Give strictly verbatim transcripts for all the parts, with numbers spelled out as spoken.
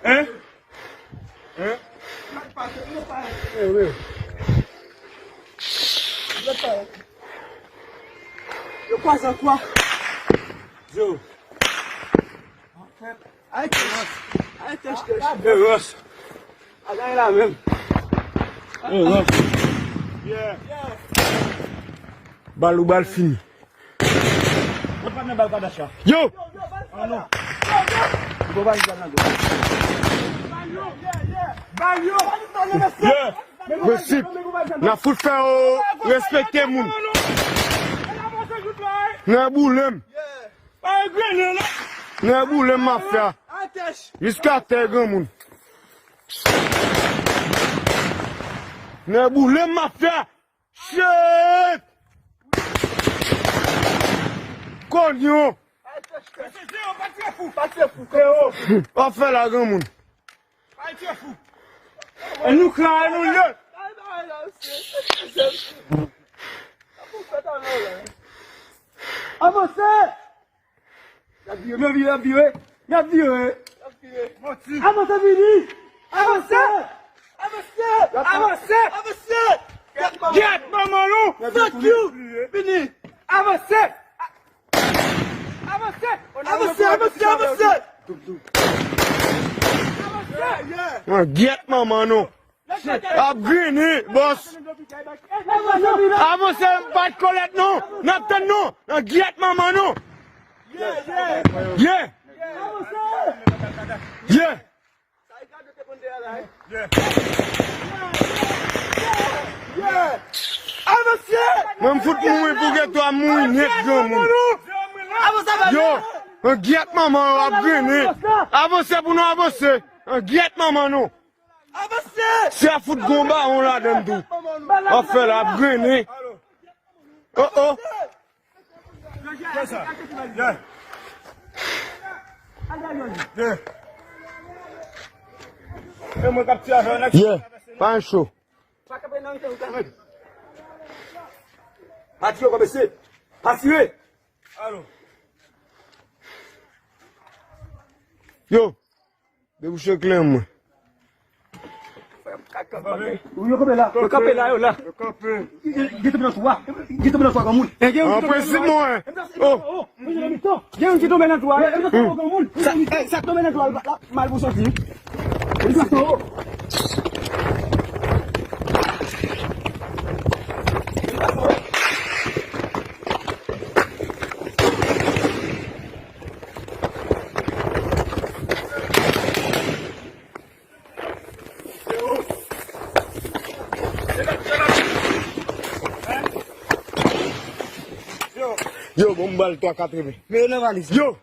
Hein? Hein? Eh, wi. Yo kwaze an twa. Yo. Ay, tèch. Ay, tèch, tèch. Eh, Ross. Ay, la menm. Eh, Ross. Yeah. Bal ou bal fini. Yo! Prensip. N a fout fè yo respekte moun. Nan boule m. Nan boule m mafya. Jiska tè granmoun. Nan boule m mafya. Shit! Konyon! W ap fè la granmoun. E nou kran, e nou lye. Avanse! Y ap vire, y ap vire, y ap vire. Y ap vire. Avanse, vini. Avanse. Avanse. Avanse. Avanse. Gyèt manman nou. Fuck you. Vini. Avanse. Avanse. Avanse, avanse, avanse. Avanse. An gyèt manman nou. Ap grine, bòs. Avanse, bat kolèt non. N ap tann nou. Nan gyèt manman nou. Yeah. Yeah. Mwen m fout mouri pou geto a mouri nèt granmoun. Yo, nan gyèt manman yo ap grine. Avanse pou nou avanse. Nan gyèt manman nou. Avanse! Si a fout gon bawon ladann tou. W ap fè la, ap grene. Oh, oh. Yeah. Yeah. E mwen k ap tire avè w, nèg. Yeah. Pa cho. Pa tire kòm mesye. Pa tire. Alo. Yo. Debouche kleren mwen. Yo kanpe la, yo kanpe la, yo la. Yo kanpe. Yo tonbe nan twou a. Yo tonbe nan twou a, granmoun. An prensip mwen. Oh. Gen youn ki tonbe nan twou a. Sa, eh, sa tonbe nan twou a, la, mal pou soti. Yo, bon, m ba l twa katreven. Men yo nan valiz. Yo!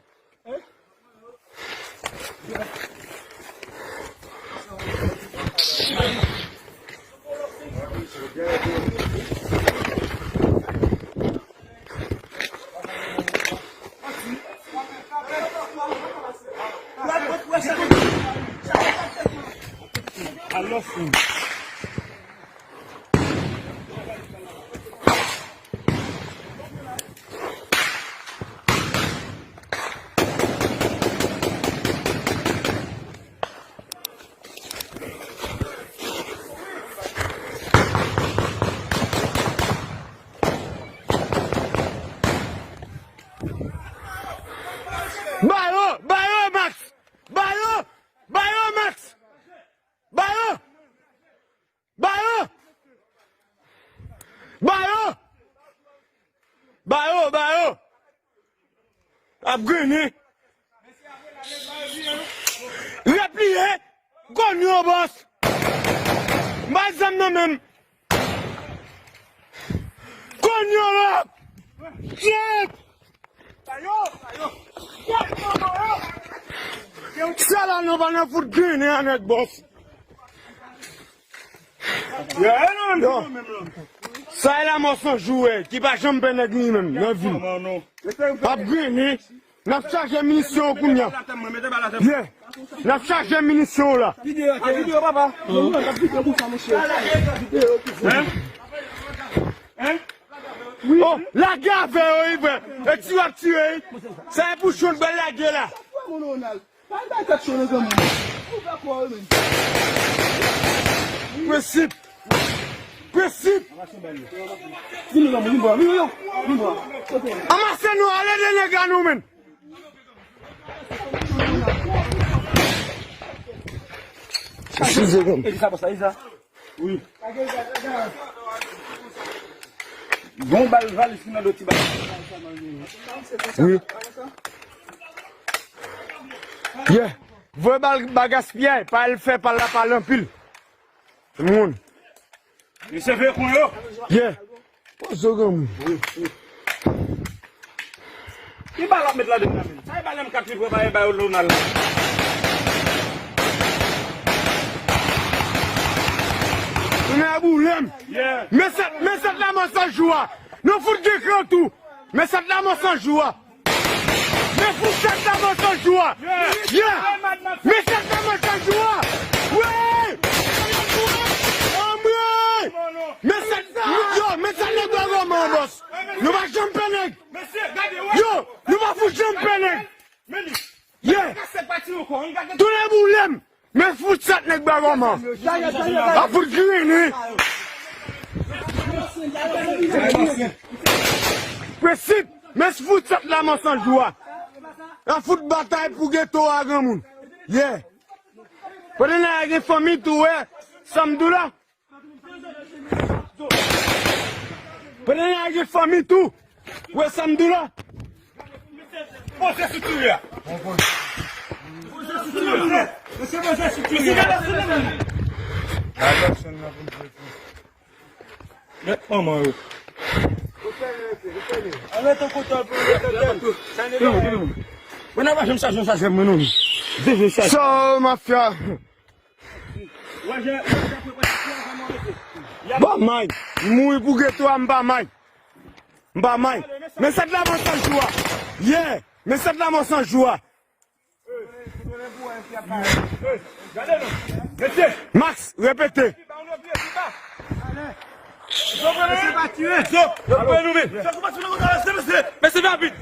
Ba yo, ba yo, Max! Ba yo, ba yo, Max! Ba yo! Ba yo! Ba yo! Ba yo, ba yo! Ap grene. Repliye. Konn yo, bòs. M pa zam nan menm. Konn yo la. Shit. Sa la nou pa nan fout grene a nèt, bòs. Yo, sa e Lamò San Jou, wè, ki pa janm pè nèg li menm nan vi l. Ap grene, n ap chaje minisyon yo kounye a. Yeah. N ap chaje minisyon yo la. Oh, lage avè yo, wi, frè. E tire ap tire, wi. Sa e pou Jhon pral lage la. Pa al bay tèt cho non, granmoun. Prensip! Prensip! Anmase nou, ale de nèg la nou menm! Eskize, granm. Wi. Gon bal valis ki nan do ti bal. Wi. Yeah. Voye bal ba gaspiyay, pa al fè pal la pale anpil. Moun. Misye veye kon yo. Yeah. Pozo granmoun. Ki bal w ap met ladan la menm? Sa e bal M kat li pran, pa e bay Lonal la. Tounen a boulem. Yeah. Men sèt, men sèt la mò san jou a. Nou fout gen kran tou. Men sèt la mò san jou a. Men fout sèt la mò san jou a. Yeah. Men sèt la mò san jou a. Wi. Anmwe. Men sèt, yo, men sèt nèg la gòman, bòs. Nou pa janm pè nèg. Yo, nou pa fout janm pè nèg. Yeah. Tounen boulem. Men fout sèt nèg bagòman. A fout grenen. Prensip. Men fout sèt la mò san jou a. A fout batay pou geto a granmoun. Yeah. Pandan n a gen fanmi tou, wè. Sa m di w la. Pandan n a gen fanmi tou. Wè sa m di w la. Poze sou tire a. Poze sou tire a. Mesye, poze sou tire a. Met manman yo. Mwen nan pa janm chaje yon chaje mwen non. Deje chaje. Sa mafya. Ba may. M mouri pou geto a, m ba may. M ba may. Men sèt la mò san jou a. Yeah. Men sèt la mò san jou a. Max, repete. Mesye, rapid.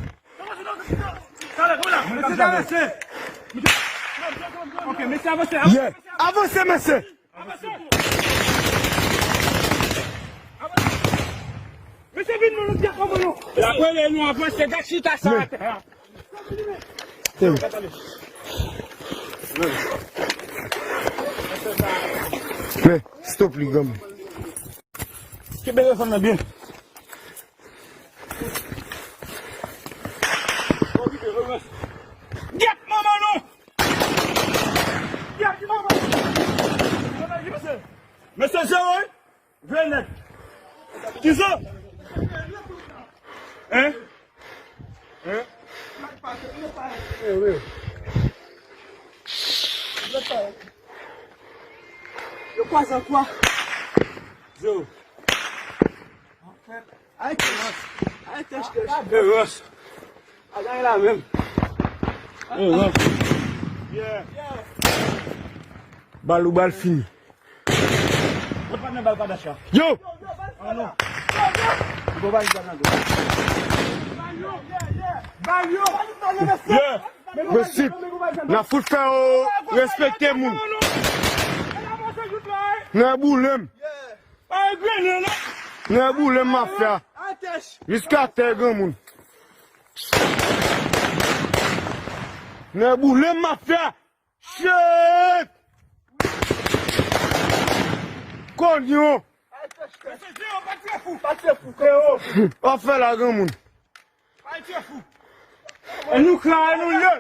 Yeah. Avanse, mesye. Mesye, vin, nou, nou, nou. L ap rele nou avanse, gad chita sa atè a. Men, stop li, granmoun. Kenbe telefòn nan byen. Gyèt manman nou! Gyèt manman nou! Mesye, zewo, wi. Veye nèg. Kizo? Hein? Hein? Yo kwaze an twa. Zewo. Ay, tèch. Ay, tèch, tèch. Hey, Ross. Agay la menm. Hey, Ross. Yeah. Bal ou bal fini. Yo! Prensip. N a fout fè yo respekte moun. Nan boule m. Nan boule m mafya. Jiska tè granmoun. Nan boule m mafya. Shit! Konyon! W ap fè la granmoun. E nou kla, e nou ye.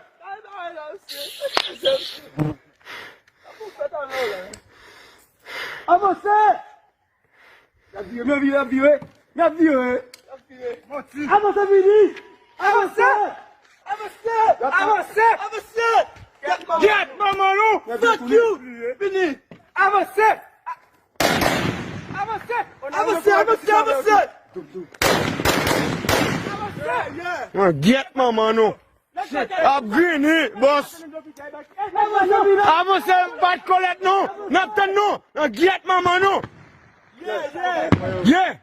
Avanse! Y ap vire, y ap vire, y ap vire. Avanse, vini! Avanse! Avanse! Avanse! Avanse! Gyèt manman nou! Fuck you! Vini! Avanse! Avanse! Avanse, avanse, avanse! Avanse! Mwen gyèt manman nou! Ap grinin, bòs. Avanse, m pa t kolèt non. N ap tann nou. Nan gyèt manman nou. Yeah.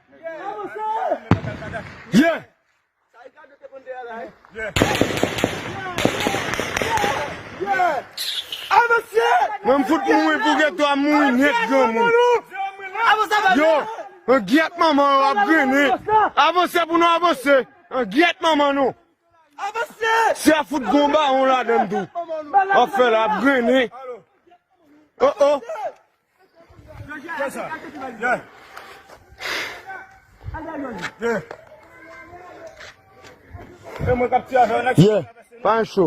Yeah. Avanse! Mwen m fout mouri pou geto a mouri nèt granmoun. Avanse, avanse! Yo, an gyèt manman yo ap grennen. Avanse pou nou avanse. An gyèt manman nou. Avanse! Si a fout gon bawon ladan l tou. W ap fè la ap grennen. Oh, oh. Yeah. Pa gen cho.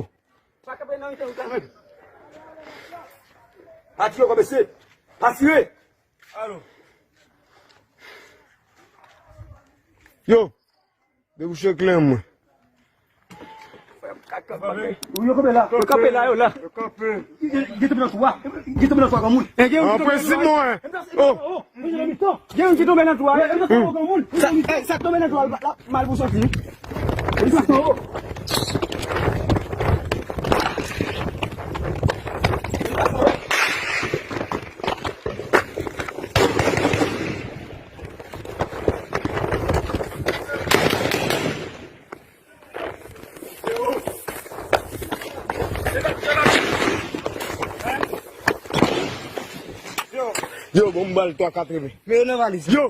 Pa tire kò mesye. Pa tire. Yo. Debouche kleren mwen. Yo kanpe la, yo kanpe la, yo la. Yo kanpe. Yo, yo, yo tonbe nan twou a. Yo tonbe nan twou a, granmoun. An prensip mwen. Oh. Gen youn ki tonbe nan twou a. Sa, eh, sa tonbe nan twou a, la, mal pou soti. Li soti anwo. Yo, bon, m ba l twa katreven. Men yo nan valiz. Yo!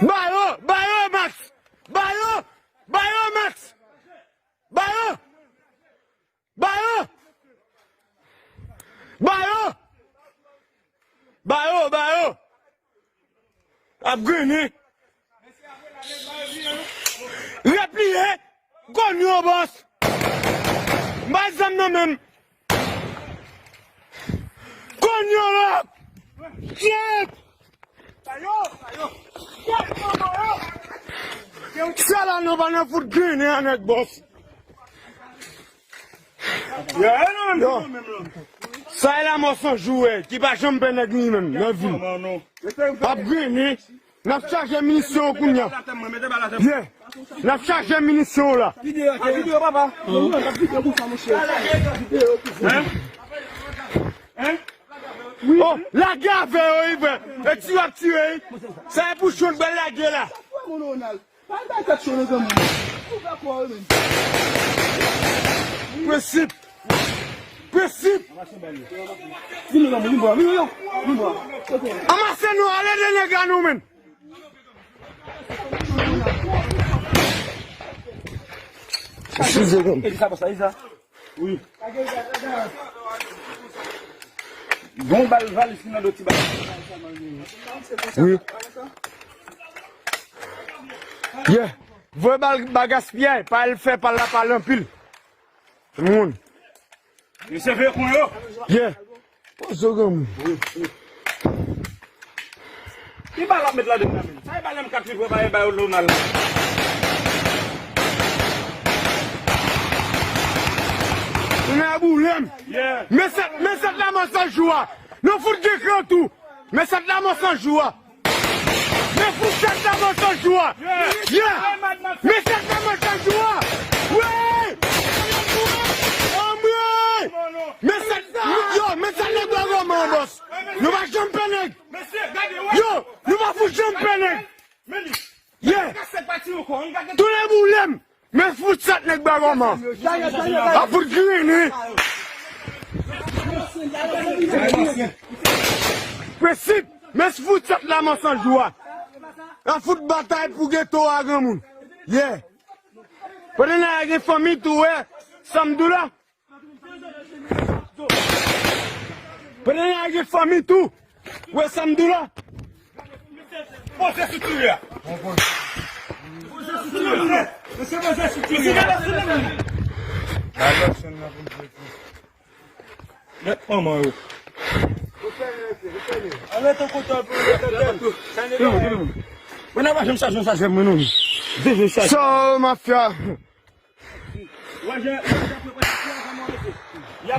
Ba yo, ba yo, Max! Ba yo, ba yo, Max! Ba yo! Ba yo! Ba yo! Ba yo, ba yo! Ap grennen. Repliye. Konn yo, bòs. M bay zam nan menm. Konn yo, lòk. Kyèt. Sa la nou pa nan fout grennen a nèg, bòs. Yo. Sa e Lamò San Jou, wè, ki pa janm pè nèg li menm nan vi l. Ap grennen. N ap chaje minisyon yo kounye a. Yeah. N ap chaje minisyon yo la. Oh, lage avè yo, wi, frè. E tire ap tire, wi. Sa e pou cho n pral lage la. Pa bay tèt cho non, granmoun. Ouvè kò w, men. Prensip. Prensip. Vin, granmoun, vin bò, vin, vin, vin bò. Anmase nou, ale de nèg la nou, men. Eskize, granmoun. E sa, sa, sa. Wi. Gon bal valis ki nan do ti bal. Wi. Yeah. Voye bal ba gaspiyay, pa al fè pal la pale anpil. Moun. Mesye veye kon yo. Yeah. Poze w granmoun. Ki bal ap met ladan la menm? Sa e bal M kat li vre, pa e bay Lonal la. Tounen a boule m. Yeah. Men sèt, men sèt Lamò San Jou a. Nou fout gen kran tou. Men sèt Lamò San Jou a. Men fout sèt Lamò San Jou a. Yeah. Men sèt Lamò San Jou a. Wi. Anmwe. Men sèt, yo, men sèt nèg bò gòman, bòs. Nou pa janm pè nèg. Yo, nou pa fout janm pè nèg. Yeah. Tounen boule m. Men fout sèt nèg bò gòman. A fout grennen. Prensip, men fout sèt Lamò San Jou a. A fout batay pou geto a granmoun. Yeah. Pandan n a gen fanmi tou, wè, sa m di w la. Pandan n a gen fanmi tou, wè, sa m di w la. Poze sou tire a. Poze sou tire a. Mesye, poze sou tire a. Mesye, gade sou tire a. Gade sou tire a. Mèt manman yo. Arete kote w pou yo tande. Mwen nan pa janm chaje yon chaje mwen non. Deje chaje. Sa mafya.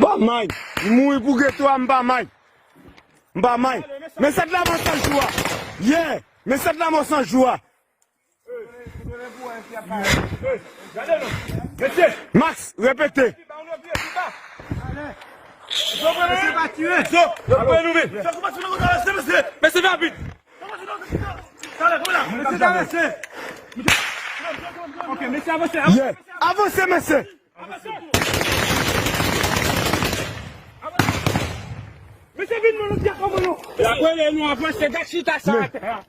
Ba may. M mouri pou geto a, m ba may. M ba may. Men sèt la mò san jou a. Yeah. Men sèt la mò san jou a. Max, repete. Mesye, pa tire. Mesye, rapid. Mesye, travèse. Ok, mesye, avanse, avanse. Yeah. Avanse, mesye. Mesye, vin, non, nou te kòman, non? Apre, nou avanse, gad chita sa atè a.